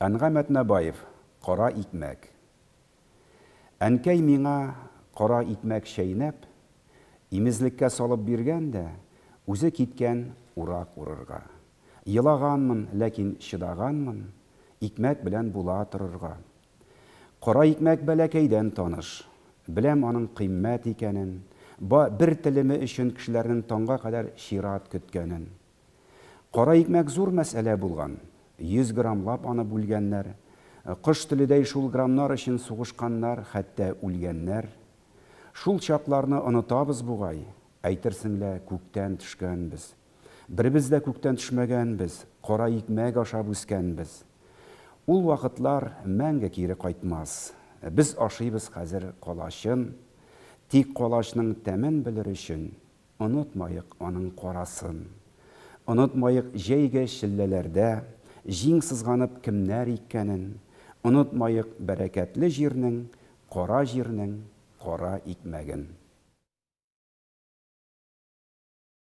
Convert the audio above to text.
Әнгам Әтнабаев, Кара икмәк. Әнкәй миңа кара икмәк чәйнәп, имезлеккә салып биргән дә, үзе киткән урак урырга. Елаганмын, ләкин чыдаганмын, икмәк белән була торырга. Кара икмәк бәләкәйдән таныш. Беләм аның кыйммәт икәнен, ба бер телеме өчен кешеләрнең таңга кадәр чират көткәнен. Кара икмәк зур мәсьәлә булган. 100 граммлап аны бүлгәннәр. Кош теледәй шул граммнар өчен сугышканнар, хәтта үлгәннәр. Шул чакларны онытабыз бугай, әйтерсең лә күктән төшкәнбез. Беребез дә күктән төшмәгәнбез, кара икмәк ашап үскәнбез. Ул вакытлар мәңге кире кайтмас. Без ашыйбыз хәзер калачын. Тик калачның тәмен белер өчен Онытмаек аның карасын. Онытмаек җәйге челләләрдә җиң сызганып кемнәр иккәнен, онытмаек бәрәкәтле җирнең, кара җирнең кара икмәген.